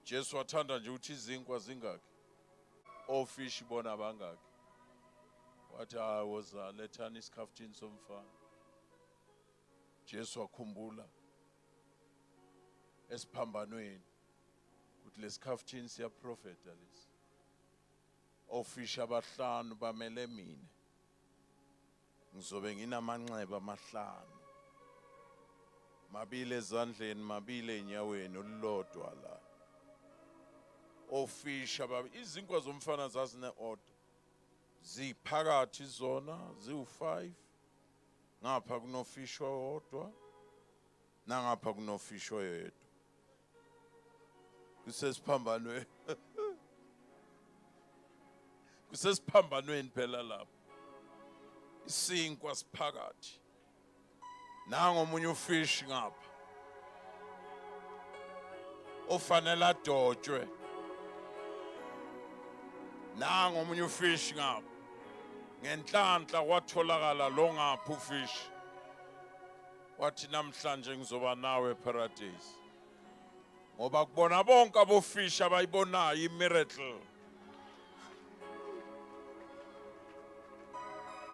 Jesu wathanda nje ukuthi izinkwa zingaki, ofishi bona bangaki. Wathi hayi, woza lethani isikhaftini somfana. Jesu wakhumbula esiphambanweni ukuthi lesikhaftini siyaprofeta lesi. Ofishi abahlanu bamele mina, ngizobe nginamanxeba amahlanu, mabili ezandleni, mabili enyaweni, olulodwa la. Ofisha babi, izinkwa zomfana zazine order, ziphakathi zona ziwu5, ngapha kunofish owodwa nangapha kunofish oyedwa. Kusesiphambanweni, kusesiphambanweni phela lapho, isinkwa siphakathi, nangomunye ufish ngapha ofanele adotshwe, nangomunye ufish ngapha. Ngenhlanhla kwatholakala lo ngapha ufish, wathi namhlanje ngizoba nawe eparadise, ngoba kubona bonke abofish abayibonayo imiracle.